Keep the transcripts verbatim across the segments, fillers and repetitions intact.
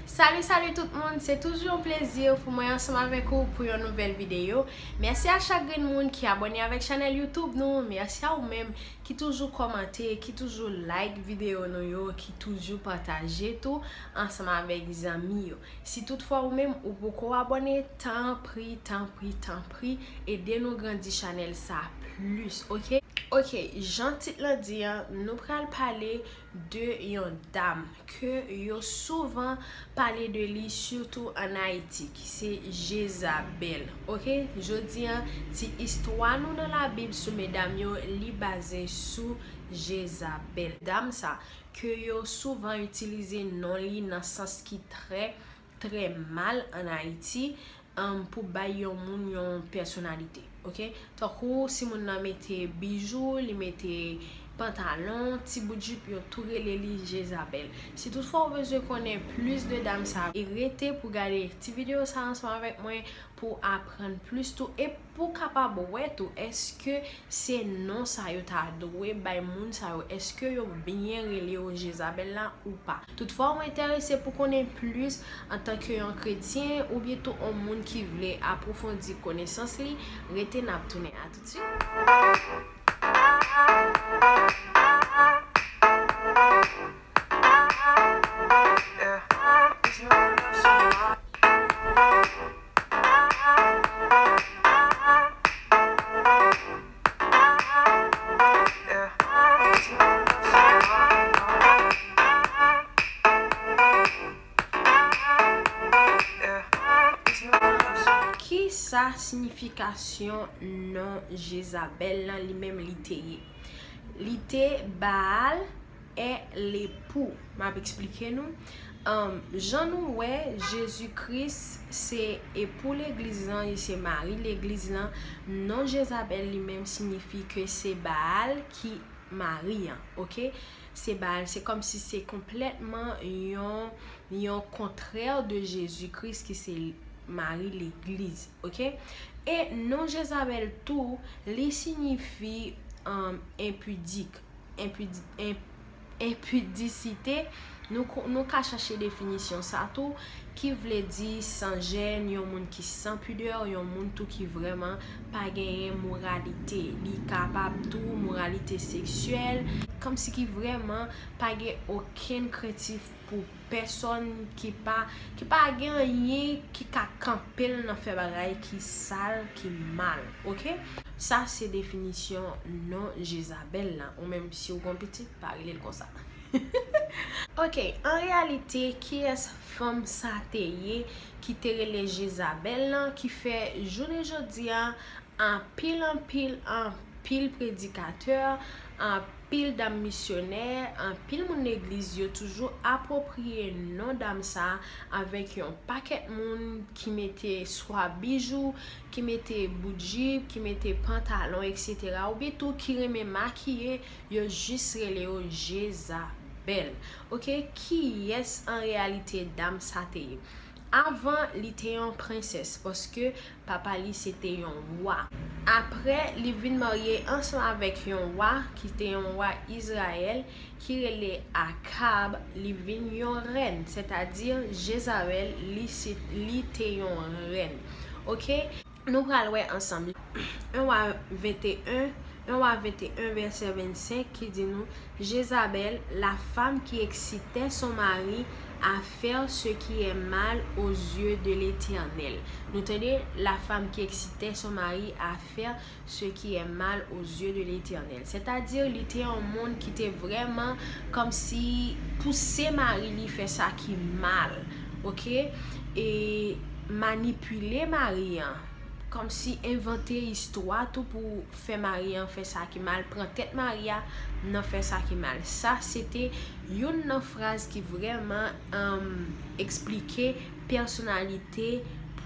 Salut, salut tout moun, se toujou yon plezi pou mwen ansanm avèk ou pou yon nouvèl videyo. Mèsi a chak grenn moun ki abòne avèk chanèl YouTube nou, mèsi a ou menm ki toujou kòmante, ki toujou like videyo nou yo, ki toujou pataje tou ansanm avèk zanmi yo. Si toutfwa ou menm ou poko abòne, tanpri, tanpri, tanpri, ede nou grandi chanèl sa plis, oke? Oke, jan tit lan di an, nou pral pale de yon dam ke yo souvan pale de li, sitou ann Ayiti, ki se Jezabèl. Oke, jodi an, ti istwa nou nan Labib sou medam yo, li baze sou Jezabèl. Dam sa, ke yo souvan itilize non li nan sans ki trè, trè mal ann Ayiti, um, pou bay yon moun yon pèsonalite, oke? Tankou si moun nan mete bijou, li mete pantalon, ti bout jip, yo tou rele li Jezabèl. Si toutfwa ou bezwen konnen plis de dam sa, e rete pou gade ti videyo sa ansanm avèk mwen pou aprann plis tou e pou kapab wè tou èske se non sa yo ta dwe bay moun sa yo, èske yo byen rele yo Jezabèl la ou pa. Toutfwa ou enterese pou konnen plis antanke yon kretyen oubyen tou yon moun ki vle apwofondi konesans li, rete, n ap tounen. A toutswit. Ki sa siyifikasyon non Jezabèl lan li menm li te ye? Li te Baal e lepou. M ap eksplike nou. Um, jan nou wè, Jezi Kris se epou legliz lan, li se mari legliz lan. Non Jezabèl li menm siyifi ke se Baal ki mari an, oke? Se Baal, se kòmsi se konplètman yon, yon kontrè de Jezi Kris ki se mari legliz, oke? E non Jezabèl tou, li siyifi, um, enpidik, enpidi-, en-, enpidisite. Nou ko-, nou ka chache definisyon sa tou, ki vle di san jèn, yon moun ki san pidè, yon moun tou ki vrèman pa genyen moralite. Li kapab tou moralite seksyèl, kòmsi ki vrèman pa gen okenn krentif pou pèsòn, ki pa, ki pa gen anyen ki ka kanpe l nan fè bagay ki sal, ki mal, oke? Sa se definisyon non Jezabèl lan. Ou menm, si w gon pitit, pa rele l konsa. Oke, an reyalite, kiyès fanm sa te ye ki te rele Jezabèl lan, ki fè jounen jodi a, anpil, anpil, anpil predikatè, anpil dam misyonè, anpil moun legliz yo toujou apwopriye non dam sa avèk yon pakèt moun ki mete swa bijou, ki mete bout jip, ki mete pantalon, etsetera, oubyen tou ki renmen makiye, yo jis rele yo Jezabèl. Oke, kiyès an reyalite dam sa te ye? Avan, li te yon prensès, paske papa li se te yon wa. Apre, li vin marye ansanm avèk yon wa ki te yon wa Izrayèl ki rele Akab, li vin yon rèn, sètadi Jezabèl, li se, li te yon rèn. Oke? Nou pral wè ansanm. Un Wa venteyen, un Wa venteyen, vèsè vennsenk, ki di nou, Jezabèl, la femme qui excitait son mari à faire ce qui est mal aux yeux de l'Éternel. Nou tande, la femme qui excitait son mari à faire ce qui est mal aux yeux de l'Éternel. Sètadi, li te yon moun ki te vrèman kòmsi pouse mari li fè sa ki mal, oke? E manipile mari an, kòmsi envante istwa tou pou fè mari an fè sa ki mal, pran tèt mari a nan fè sa ki mal. Sa, se te youn nan fraz ki vrèman, um, eksplike pèsonalite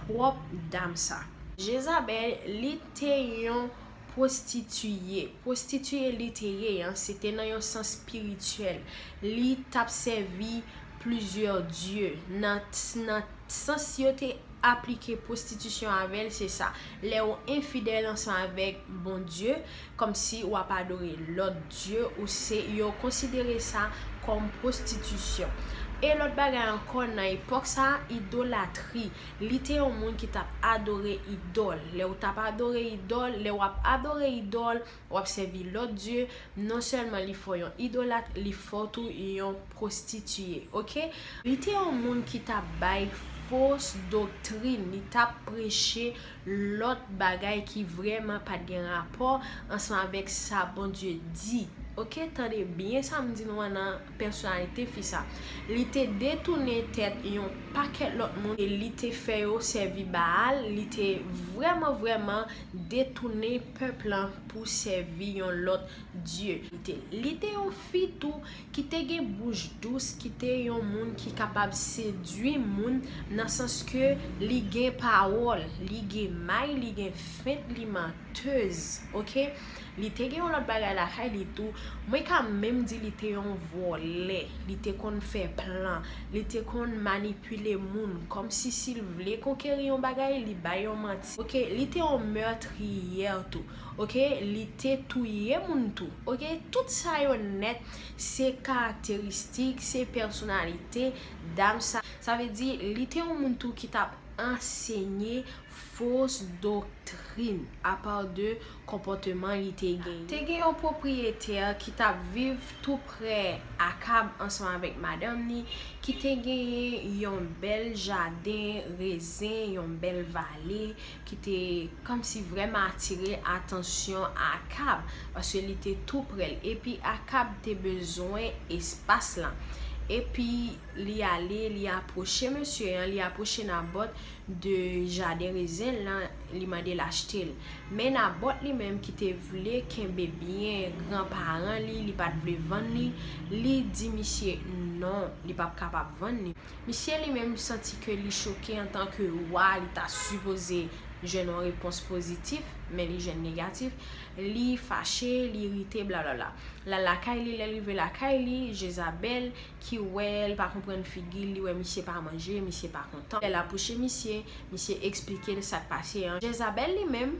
pwòp dam sa. Jezabèl, li te yon pwostitiye. Pwostitiye li te ye, an, se te nan yon sans espirityèl. Li t ap sèvi plizyè dye. Nan, nan sans yo te aplike pwostitisyon avè l, se sa. Lè w enfidèl ansanm avèk Bondye, kòmsi w ap adore lòt dye, ou se, yo konsidere sa kòm pwostitisyon. E lòt bagay ankò, nan epòk sa a, idolatri. Li te yon moun ki t ap adore idòl. Lè w t ap adore idòl, lè w ap adore idòl, w ap sèvi lòt dye, non sèlman li fè w yon idolat, li fè w tou yon pwostitiye, oke? Li te yon moun ki t ap bay fos doktrin, li t ap preche lòt bagay ki vrèman pa t gen rapò ansanm avèk sa Bondye di. Oke, tande byen sa m di nou an nan pèsonalite fi sa. Li te detounen tèt yon pakèt lòt moun e li te fè yo sèvi Baal. Li te vrèman, vrèman detounen pèp lan pou sèvi yon lòt dye. Li te, li te yon fi tou ki te gen bouch dous, ki te yon moun ki kapab sedui moun, nan sans ke li gen pawòl, li gen may, li gen fent, li mantèz, oke? Li te gen yon lòt bagay lakay li tou. Mwen ka menm di li te yon vòlè. Li te konn fè plan. Li te konn manipile moun. Kòmsi si l vle konkeri yon bagay, li bay yon manti. Oke, li te yon mètriyè tou. Oke, li te touye moun tou. Oke, tout sa yo nèt, se karakteristik, se pèsonalite dam sa. Sa vle di, li te yon moun tou ki t ap ansenye fos doktrin apa de konpòteman li te genyen. Te gen yon pwopriyetè ki t ap viv tou prè Akab ansanm avèk madanm li, ki te genyen yon bèl jaden rezen, yon bèl vale, ki te kòmsi vrèman atire atansyon Akab, paske li te tou prè l. Epi Akab te bezwen espas lan. Epi li ale, li apwoche mesye an, li apwoche Nabòt de jaden rezen l lan, li mande l achte l. Men Nabòt li menm ki te vle kenbe byen granparan li, li pa t vle vann li, li di misye non, li p ap kapab vann li. Misye li menm santi ke li choke antanke wa, li ta sipoze jwenn yon repons pozitif, men li jwenn negatif. Li fache, li irite, blablabla. L al lakay li, lè l rive lakay li, Jezabèl ki wè l pa konprann figi l, li wè misye pa manje, misye pa kontan. Lè l apwoche misye, misye eksplike l sa k pase an. Jezabèl li menm,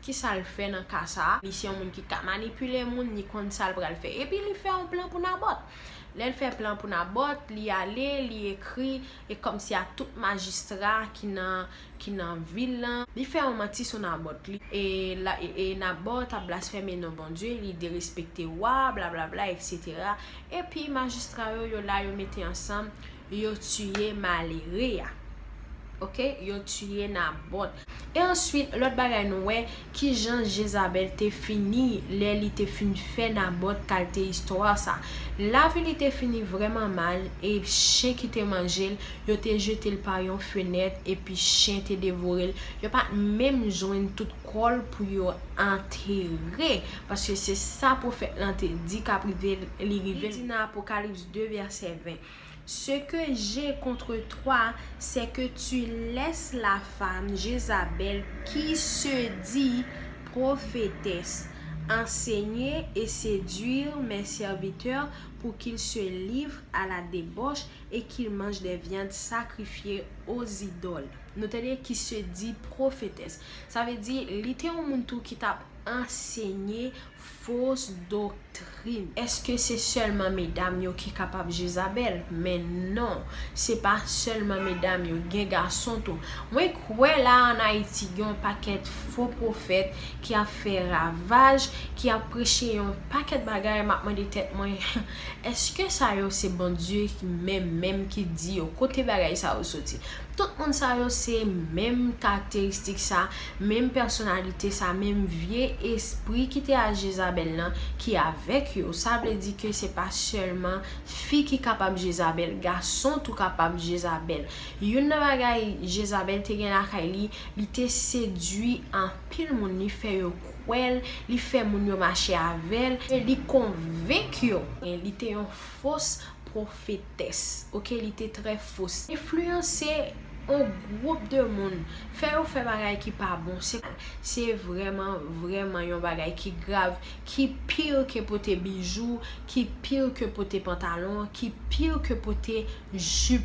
ki sa l fè nan ka sa a? Li se yon moun ki ka manipile moun, li konn sa l pral fè. Epi li fè yon plan pou Nabòt. Lè l fè plan pou Nabòt, li ale, li ekri, e kòmsi a tout majistra ki nan, ki nan vil lan. Li fè yon manti sou Nabòt. Li, e, la, e, e Nabòt ap blasfème non Bondye, li derespekte wa, blablabla, etsetera. Epi majistra yo, yo la, yo mete ansanm, yo tiye malere a. Oke, yo tiye Nabòt. E answit, lòt bagay nou wè, kijan Jezabèl te fini lè li te fin fè Nabòt kalte istwa sa. Lavi li te fini vrèman mal, e chen ki te manje l, yo te jete l pa yon fenèt, epi chen te devore l. Yo pa t menm jwenn tout kò l pou yo antere, paske se sa pwofèt lan te di k ap rive, li rive. Li di nan Apokalips de vèsè ven. Ce que j'ai contre toi, c'est que tu laisses la femme Jézabel, qui se dit prophétesse, enseigner et séduire mes serviteurs pour qu'ils se livrent à la débauche et qu'ils mangent des viandes sacrifiées aux idoles. Nou tande, qui se dit prophétesse. Sa vle di, li te yon moun tou ki t ap ansenye fos doktrin. Èske se sèlman medam yo ki kapab Jezabèl? Men non, se pa sèlman medam yo, gen gason tou. Mwen kwè la ann Ayiti, gen yon pakèt fo pwofèt ki ap fè ravaj, ki ap preche yon pakèt bagay, m ap mande tèt mwen, èske sa yo se Bondye ki menm, menm ki di yo? Kote bagay sa yo soti? Tout moun sa yo se menm karakteristik sa, menm pèsonalite sa, menm vye espri ki te a Jezabèl lan ki avèk yo. Sa vle di ke se pa sèlman fi ki kapab Jezabèl, gason tou kapab Jezabèl. Youn nan bagay Jezabèl te gen lakay li, li te sedui anpil moun, li fè yo kwè l, li fè moun yo mache avè l, e li konvenk yo. E li te yon fos pwofetès, oke, li te trè fos. Enfliyanse yon gwoup de moun, fè yo fè bagay ki pa bon, se, se vrèman, vrèman yon bagay ki grav, ki pi ke pote bijou, ki pi ke pote pantalon, ki pi ke pote jip.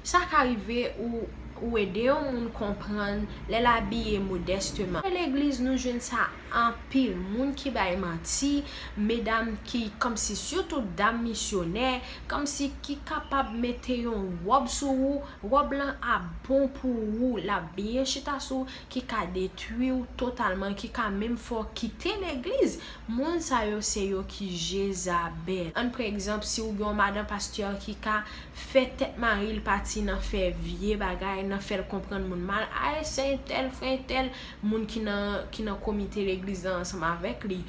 Sa ka rive ou, ou ede yon moun konprann lè l abiye modèsteman. Nan legliz, nou jwenn sa anpil. Moun ki bay manti, medam ki, kòmsi, sitou dam misyonè, kòmsi ki kapab mete yon wòb sou ou, wòb lan ap bon pou ou, l ap byen chita sou ou, ki ka detwi w totalman, ki ka menm fè w kite legliz. Moun sa yo se yo ki Jezabèl. Ann pran egzanp, si w gen yon madan pastè ki ka fè tèt mari l pati nan fè vye bagay, nan fè l konprann moun mal, ay, sè entèl, frè entèl, moun ki nan, ki nan komite legliz la ansanm avèk li.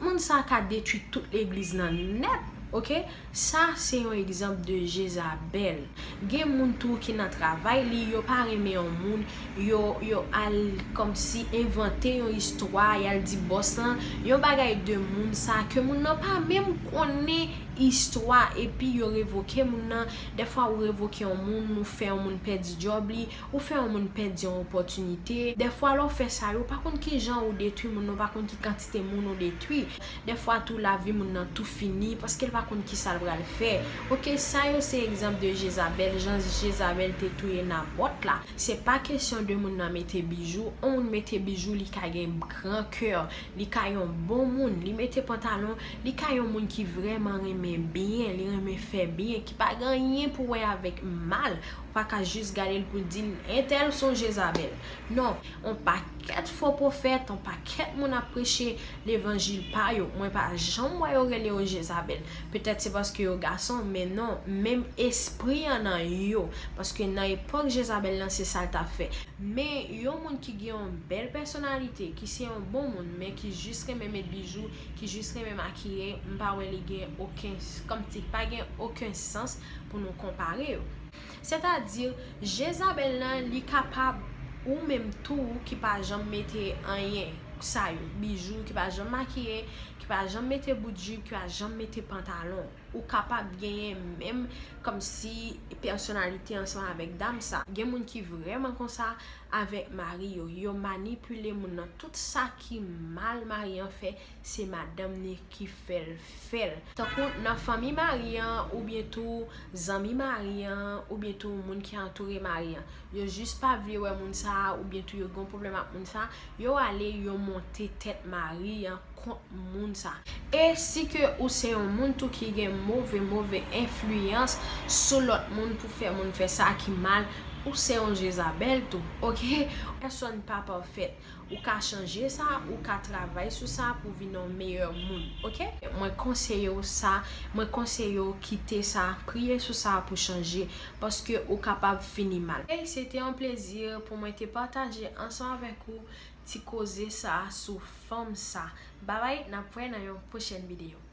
Moun sa ka detwi tout legliz lan nèt, oke? Sa se yon egzanp de Jezabèl. Gen moun tou ki nan travay li, yo pa renmen yon moun, yo, yo al kòmsi envante yon istwa, y al di bòs lan yon bagay de moun sa ke moun nan pa menm konnen istwa, epi yo revoke moun nan. Dèfwa ou revoke yon moun, ou fè yon moun pèdi djòb li, ou fè yon moun pèdi yon opòtinite. Dèfwa lè w fè sa, yo pa konn ki jan ou detwi moun nan, ou pa konn ki kantite moun ou detwi. Dèfwa tou lavi moun nan tou fini paske l pa konn ki sa l pral fè. Oke, sa yo se egzanp de Jezabèl, jan Jezabèl te touye Nabòt la. Se pa kesyon de moun nan mete bijou, on moun mete bijou, li ka gen gran kè, li ka yon bon moun, li mete pantalon, li ka yon moun ki vrèman renmen byen, li renmen fè byen, ki pa gen anyen pou wè avèk mal. Ou pa ka jis gade l pou di l, entèl se yon Jezabèl. Non, on pakèt fo pwofèt, on pakèt moun ap preche levanjil pa yo. Mwen pa janm wè yo rele yo Jezabèl. Petèt se paske yo gason, men non, menm espri an nan yo. Paske nan epòk Jezabèl lan, se sa l t ap fè. Men yon moun ki gen yon bèl pèsonalite, ki se yon bon moun, men ki jis renmen met bijou, ki jis renmen makiye, m pa wè li gen okenn, kòmsi pa gen okenn sans pou nou konpare yo. Sètadi, Jezabèl lan, li kapab ou menm tou ki pa janm mete anyen sa yo, bijou, ki pa janm makiye, ki pa janm mete bout jip, ki pa janm mete pantalon. Ou kapab genyen menm kòmsi pèsonalite ansanm avèk dam sa. Gen moun ki vrèman konsa avèk mari yo. Yo manipile moun nan. Tout sa ki mal mari an fè, se madanm ni ki fè l fè l. Tankou nan fanmi mari an, oubyen tou zanmi mari an, oubyen tou moun ki antoure mari an. Yo jis pa vle wè moun sa a, oubyen tou yo gen yon pwoblèm ak moun sa a, yo ale, yo monte tèt mari an kont moun sa. E si ke ou se yon moun tou ki gen move, move enfliyans sou lòt moun pou fè moun fè sa ki mal, ou se yon Jezabèl tou, oke? Pèsonn pa pafèt. Ou ka chanje sa, ou ka travay sou sa pou vin yon meyè moun, oke? Mwen konseye w sa, mwen konseye w kite sa, priye sou sa pou chanje, paske ou kapab fini mal. E se te yon plezi pou mwen te pataje ansanm avèk ou ti koze sa sou fanm sa. Babay, n ap wè nan yon pwochèn videyo.